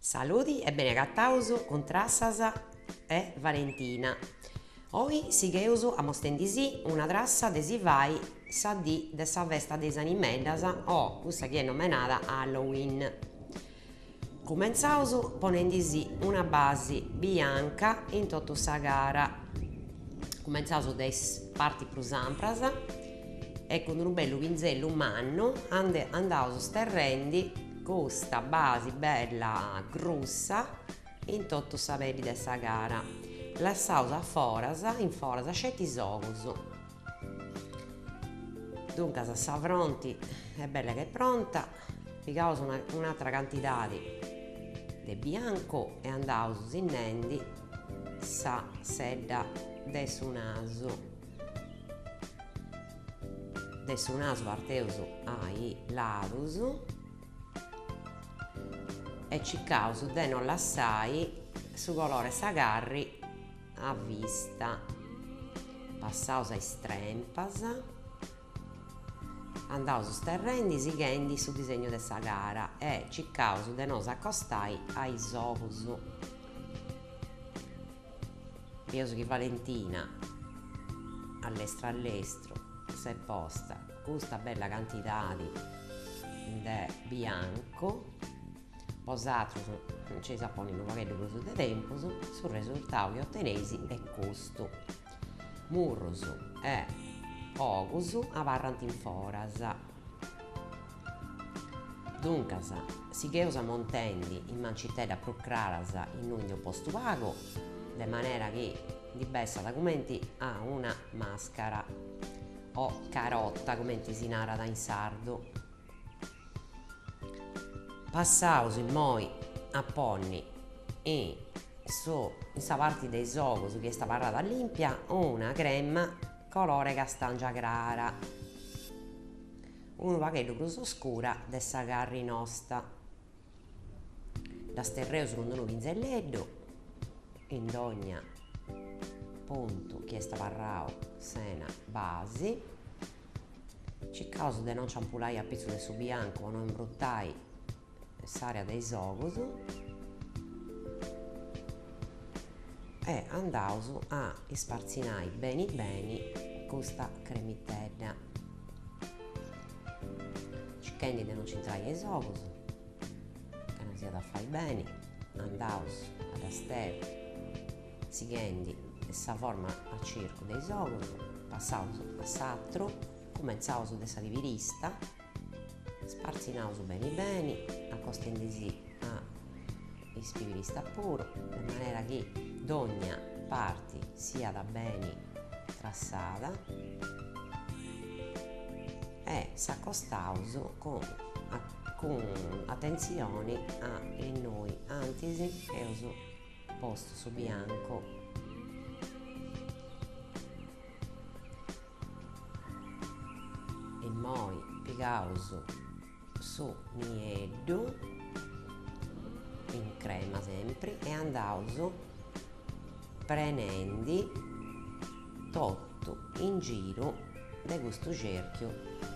Saludi e beni agataus cun Trassas e Valentina. Oi sigheus amostendisì una trassa de si fai sa dì de sa festa de is animeddas o cussa chi est nomenada Halloween. Cumentzaus ponendisì una basi bianca in totu sa cara. Cumentzaus de is partis prus ampras e cun unu bellu pinzellu mannu andaus sterrendi custa basi bella grussa in totu sa peddi de sa cara. Lassaus a foras, in foras, sceti is ogus. Duncas sa fronti est bella che pronta, pigaus un'atra cantidadi de biancu e andaus sinnendi sa sedda de su nasu. De su nasu parteus a is ladus e circaus de no lassai su colori 'e sa carri a vista. Passaus a is trempas, andaus sterrendi sighendi su disegnu de sa cara e circaus de nos acostai a is ogus. Bieus chi Valentina a lestru a lestru s'est posta custa bella cantidadi de biancu Bosatrus nc'eis a ponni unu pagheddu prus de tempus, su resultau chi oteneis est custu, murrus e ogus abarrant in foras. Duncas, sigheus amontendi is manciteddas prus craras innui nd'eus postu pagu, de manera chi ndi bessat cumenti a una mascara o carota cumenti si narat in sardu. Passaus immoi a ponni in su in sa parti de is ogus chi est abarrada limpia una crema colore castangia crara, unu pagheddu prus oscura de sa carri nosta. Dda sterreus cun unu pinzelleddu in dogna puntu chi est abarrau sena basi. Circaus de non nci ampulai apitzus de su biancu po no imbrutai s'area de is ogus e andaus a ispartzinai beni beni custa cremitedda, circhendi de non nci intrai a is ogus, ca no s'iat a fai beni, andaus a dda sterri Sighendi sa forma a circu de is ogus, passaus a s'atru, cumentzaus de sa pibirista, spartzinaus beni beni, acostendisì a is pibiristas puru, de manera chi dogna parti siat beni trassada e s'acostaus cun cun atentzioni a innui antis eus postu su biancu. Immoi pigaus su nieddu in crema sempri e andaus prenendi totu in giru de custu cerchiu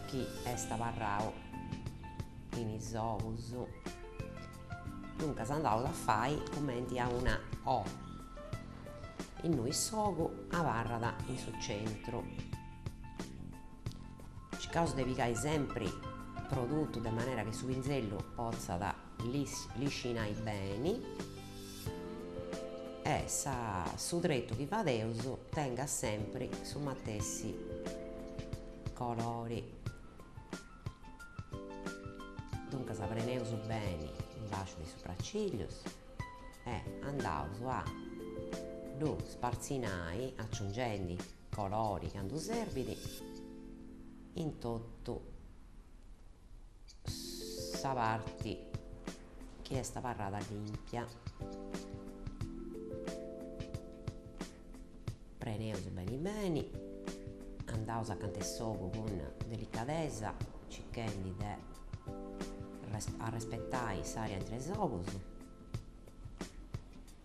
chi est abarrau in is ogus. Duncas andaus a fai cumenti a una O, innui s'ogu abarrat in su centru. Circaus de pigai sempri produtu de manera chi su pinzellu potzat liscinai beni e sa su tretu chi fadeus tengat sempri su matessi colori. Duncas preneus beni in basciu de is supraciglius e andaus a ddu spartzinai aciungendi colori candu serbit in totu sa parti chi est abarrada limpia. Preneus beni beni, andaus acanta 'e s'ogu cun delicadesa, circhendi de arrespetai s'aria intre is ogus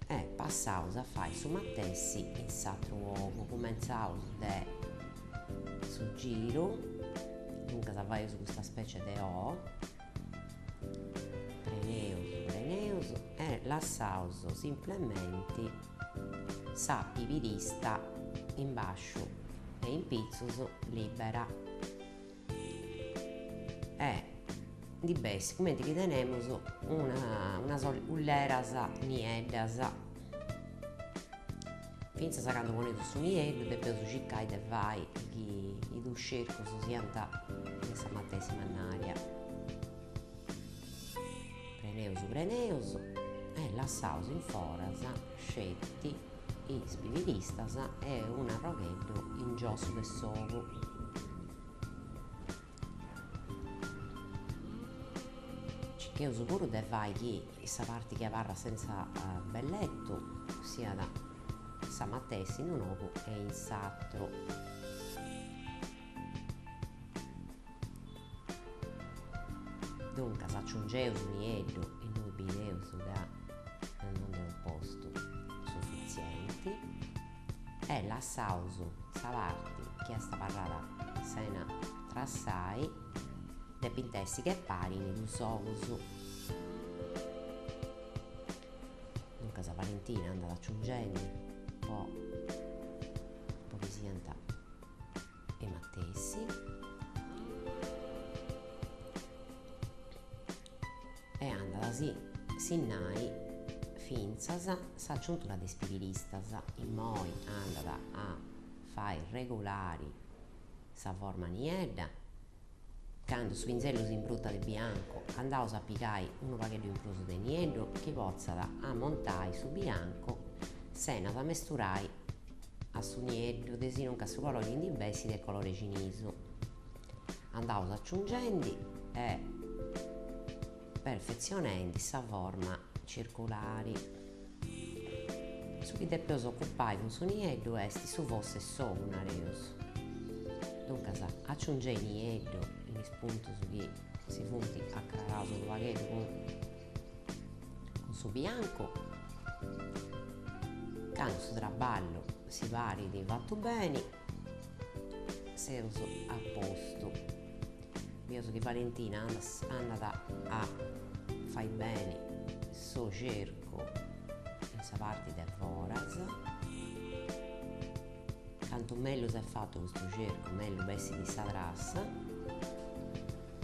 e passaus a fai su matessi in s'atru ogu, cumentzaus de su giru, duncas faeus custa specie de O, preneus preneus e. lassaus simplementi sa pibirista in basciu e in pitzus libera e ndi bessit cumenti chi tenemus una unas ulleras nieddas. Fintzas a candu poneus su nieddu depeus circai de fai chi is dus cercus siant de sa matessi mannaria. Preneus preneus e lassaus in foras sceti is pibiristas e un'arrogheddu in giossu de s'ogu. Circheus puru de fai chi sa parti chi abarrat senza belletu siat sa matessi in un'ogu e in s'atru. Duncas aciungeus nieddu innui bideus ca non nd'eus postu sufitzienti e lassaus sa parti chi est abarrada sena trassai, depint essi che pari in is dus ogus. Duncas Valentina andat aciungendi po po chi siant is matessi e andat a si sinnai fintzas s'aciuntura de is pibiristas, immoi andat a fai regulari sa forma niedda, candu su pinzellu s'imbrutat de biancu andaus a pigai unu pagheddu in prus de nieddu chi potzat ammontai su biancu sena s'amesturai a su nieddu de sinunca su colori chi ndi bessit est colori 'e cinisu. Andaus aciungendi e perfetzionendi sa forma circulari. Su chi depeus ocupai cun su nieddu est su fossu 'e s'ogu, nareus. Duncas aciungei nieddu in is puntus chi si funt acraraus unu pagheddu cun cun su biancu. Candu su traballu si parit fatu beni seus a postu. Bieus chi Valentina andat a fai beni su cercu in sa parti de foras. Cantu mellus est fatu custu cercu mellus bessit sa trassa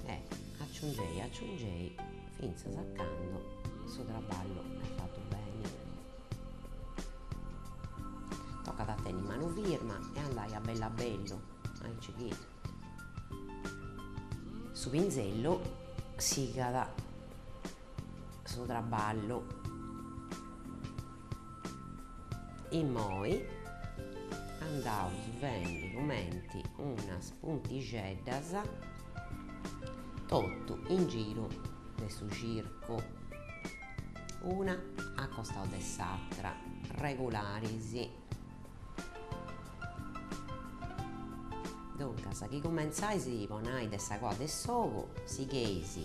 e aciungei aciungei fintzas a candu su traballu est fatu beni. Tocat a tenni manu firma e andai a bellu a bellu, aici chi su pinzellu sigat su traballu. Immoi andaus fendi cumenti unas puntixeddas totu in giru de su circu, una a costau de s'atra, regularis. Duncas, chi cumentzais po nai de sa coa de s'ogu, sigheis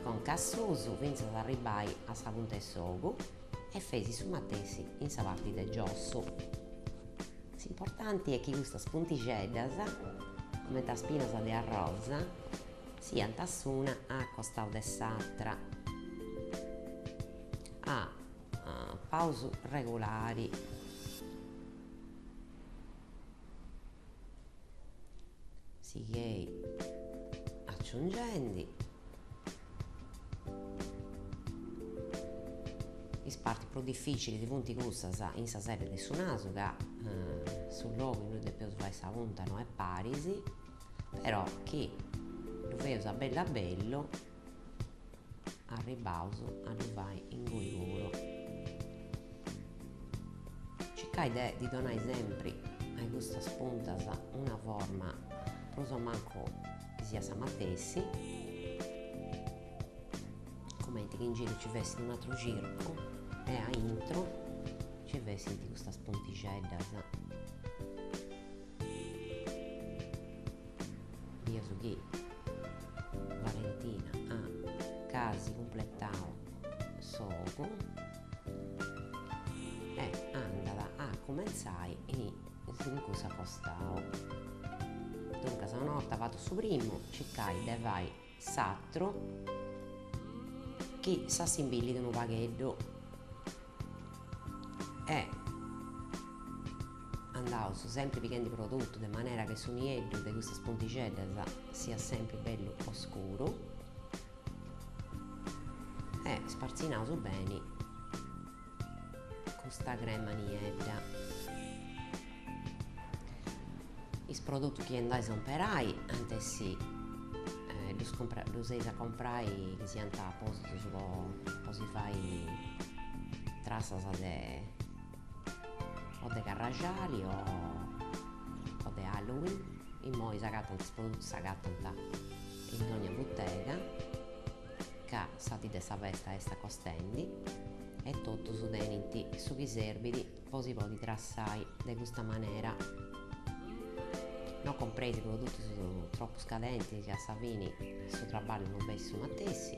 conca a susu fintzas a arribbai a sa punta 'e s'ogu e feis su matessi in sa parti de giossu. S'importanti est chi custas puntixeddas, cumenti a spinas de arrosa, siant s'una a costau de s'atra, a pausu regulari. Sighei aciungendi is partis prus dificilis funt cussas in sa sede de su nasu ca su logu innui depeus fai sa punta no est paris, però chi ddu feus a bellu a bellu Arribbaus a ddu fai inguni puru. Circai de ddi donai sempri a custas puntas una forma prus o mancu chi siat sa matessi, cumenti chi in giru ci fessit un'atru circu e a intru ci fessint custas puntixeddas. Bieus chi Valentina at casi cumpletau s'ogu e andat a cumentzai in cussu acostau. Duncas una 'orta fatu su primu circai de fai s'atru chi s'assimbillit unu pagheddu. E andaus sempri pighendi produtu de manera che su nieddu de custas puntixeddas siat sempri bellu oscuru e spartzinaus beni custa crema niedda. Is produtus chi andais a imperai ant essi ddus ddus eis a comprai chi siant apositus po po si fai trassas de o de carraxali o o de Halloween, immoi s'agatant is produtus s'agatant in dogna butega ca sa dì de sa festa est acostendi e totus tenint su chi serbit po si podi trassai de custa manera. No compreis produtus tropu scadentis ca a sa fini su traballu no bessit su matessi.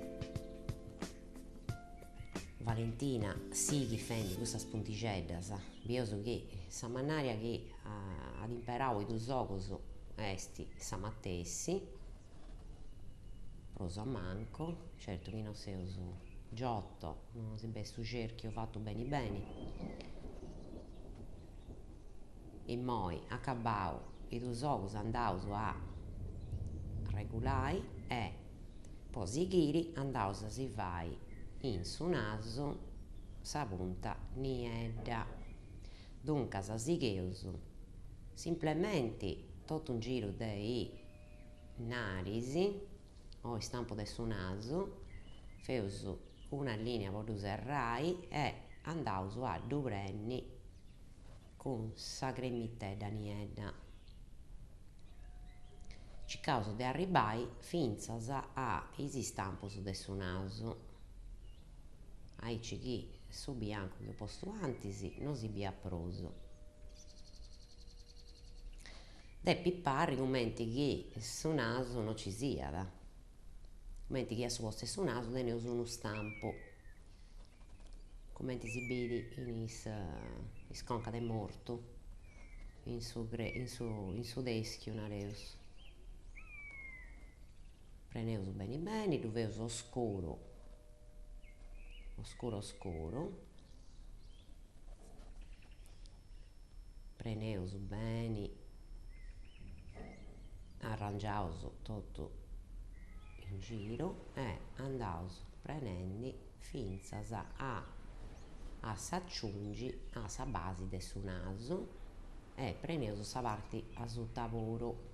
Valentina sighit fendi custas puntixeddas, bieus chi sa mannaria chi at imperau po is dus ogus est sa matessi, prus o mancu, certu chi no seus Giotto, no si bessit su cerchiu fatu beni beni. Immoi acabau is dus ogus andaus a regulai e po sighiri andaus a si fai in su nasu sa punta niedda. Duncas sigheus simplementi totu in giru de is naris o is stampus de su nasu, feus una linea po ddu serrai e andaus a ddu prenni cun sa cremitedda niedda. Circaus de arribbai fintzas a is istampus de su nasu, aici chi su biancu chi eus postu antis no si biat prus. Depit parri cumenti chi su nasu no ci siat, cumenti chi a su postu 'e su nasu teneus unu stampu, cumenti si bit in is is concas de mortu, in su in su in su teschiu nareus. Preneus beni beni, ddu feus oscuru oscuru oscuru Preneus beni, arrangiaus totu in giru e andaus prenendi fintzas a a s'aciungi a sa basi de su nasu e preneus sa parti asuta puru.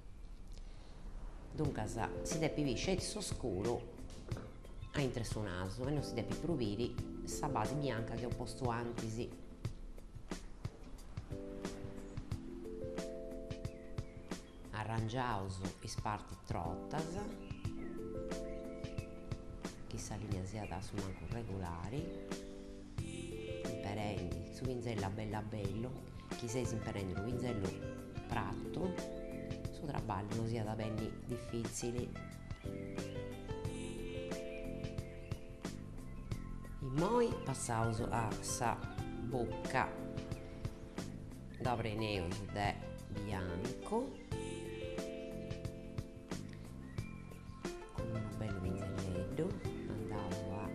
Duncas si depit biri sceti s'oscuru aintr'e su nasu e non si depit prus biri sa basi bianca chi eus postu antis. Arrangiaus is partis trotas, chi sa linea siat a su mancu regulari, imperendi su pinzellu a bellu a bellu, chi seis imperendi unu pinzellu pratu, su traballu no si at a benni difitzili. Immoi passaus a sa bucca, dda preneus de biancu cun unu bellu pinzelleddu, andaus a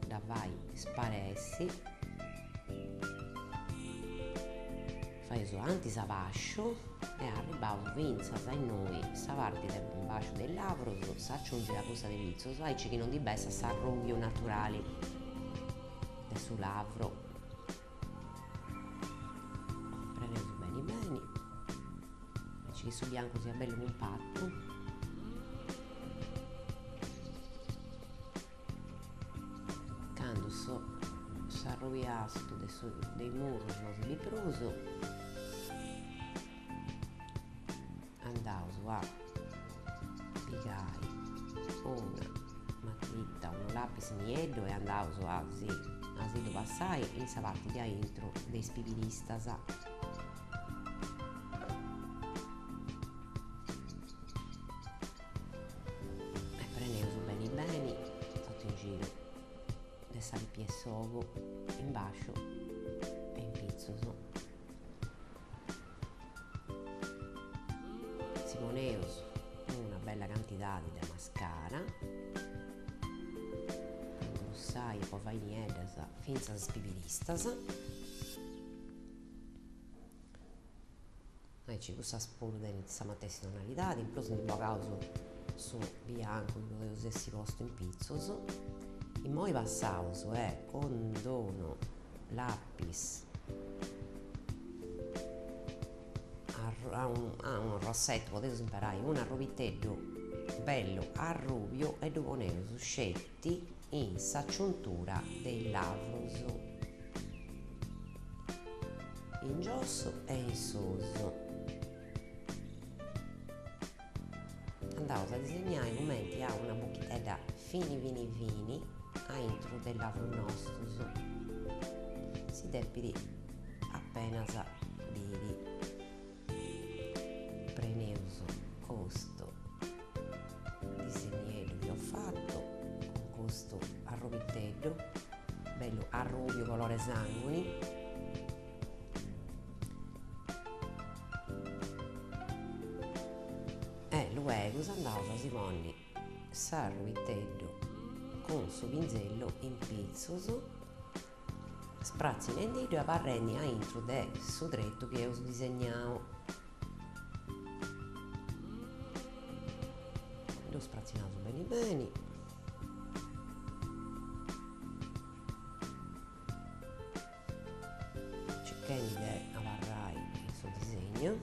dda fai sparessi, Faeus antis a bàsciu e arribbaus fintzas a innui sa parti de bàsciu de is lavrus s'aciungit a cussa de pitzus, aici chi no ndi bessat s'arrùbiu naturali de su lavru. Preneus beni beni, aici chi su biancu siat bellu cumpatu. Candu su s'arrubiastu de su de is murrus no si bit prus, andaus a pigai una matita, unu lapis nieddu e andaus a si a si ddu passai in sa parti de aintru de is pibiristas. E preneus beni beni totu in giru de sa pipia 'e s'ogu, in basciu e in pitzus. Si poneus una bella cantidadi de mascara po ingrussai e po fai nieddas fintzas is pibiristas. Aici cussas puru tenint sa matessi tonalidadi, in prus ndi bogaus su biancu chi podeus essi postu in pitzus. Immoi passaus e cun d'unu lapis a unu rossetu podeus imperai unu arrobiteddu bellu arrubiu e ddu poneus sceti in s'aciuntura de is lavrus in giossu e in susu. Andaus a disegnai cumenti a una buchitedda fini fini fini aintru de is lavrus nostus, si depit apenas biri. Preneus custu disegneddu chi eus fatu cun custu arrobiteddu bellu arrubiu colore sanguni. E luegus andaus a si ponni s'arrubiteddu cun su pinzellu in pitzus, spratzinendiddu e abarrendi aintru de su tretu chi eus disegnau. Ddu spratzinaus beni beni. Circhendi de abarrai in su disegnu,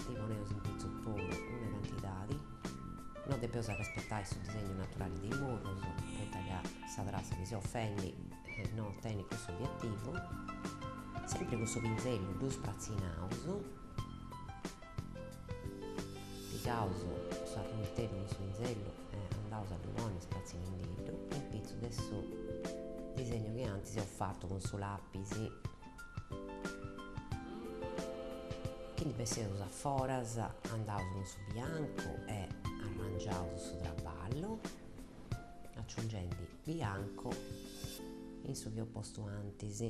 ddi poneus in pitzus puru una cantidadi, no depeus arrespetai su disegnu naturali de is murrus, poita ca sa trassa chi seus fendi no tenit cussu obietivu, sempri cun su pinzellu ddu spratzinaus, pigaus s'arrubiteddu cun su pinzellu e andaus a ddu ponni spratzinendiddu in pitzus de su disegnu chi antis eus fatu cun su lapis. Chi ndi besseus a foras andaus cun su biancu e arrangiaus su traballu aciungendi biancu in su chi eus postu antis.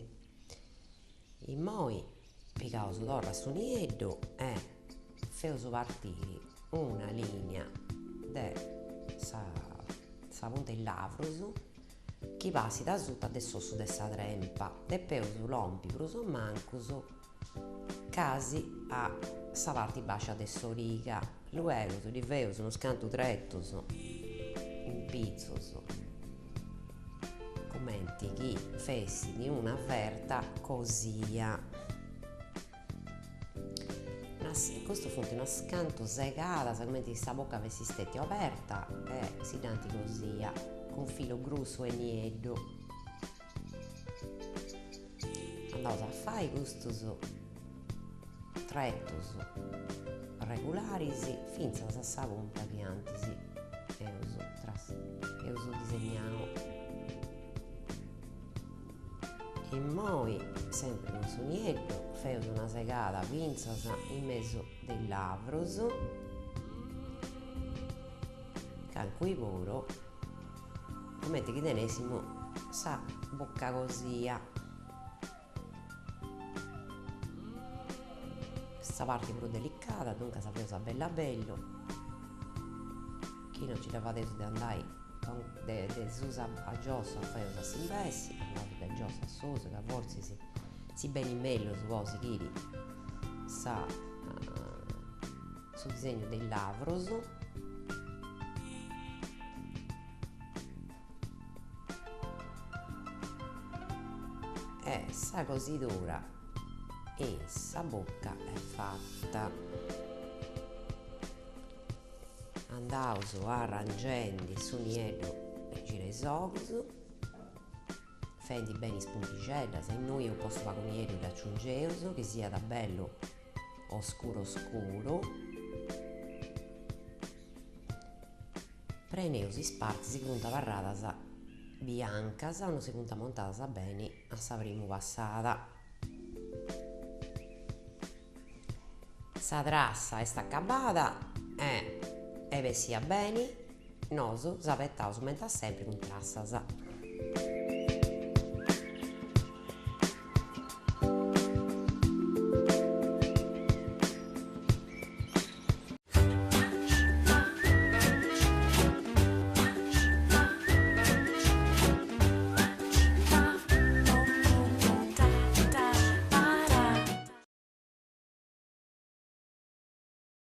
Immoi pigaus torra su nieddu e feus partiri una linea de sa sa punta 'e is lavrus chi passit asuta de s'ossu de sa trempa, depeus lompi prus o mancus casi a sa parti bascia de s'origa, luegus ddi feus unus cantu tretus in pitzus cumenti chi fessit una ferta cosia. Custus funt unas cantu segadas cumenti chi sa buca fessit stetia oberta e si dd'ant cosia cun filu grussu e nieddu. Andaus a fai custus tretus regularis fintzas a sa punta chi antis eus eus disegnau. Immoi, sempri cun su nieddu, feus una segada fintzas in mesu de is lavrus, ca incui puru cumenti chi tenessimu sa buca cosia. Sa parti prus delicada, duncas feus a bellu a bellu, chi no nci dda fadeus de andai de de susu a giossu feus a s'imbessi, andaus de giossu a susu ca fortzis si benit mellus po sighiri sa su disegnu de is lavrus. E sa cosidura in sa bucca est fata. Andaus arrangendi su nieddu in giru 'e is ogus, fendi beni is puntixeddas, innui eus postu pagu nieddu dd'aciungeus, chi siat bellu oscuru oscuru. Preneus is partis chi funt abarradas biancas o no si funt amontadas beni a sa primu passada. Sa trassa est acabada e est bessia beni, nosu s'abetaus cumenti a sempri cun trassas.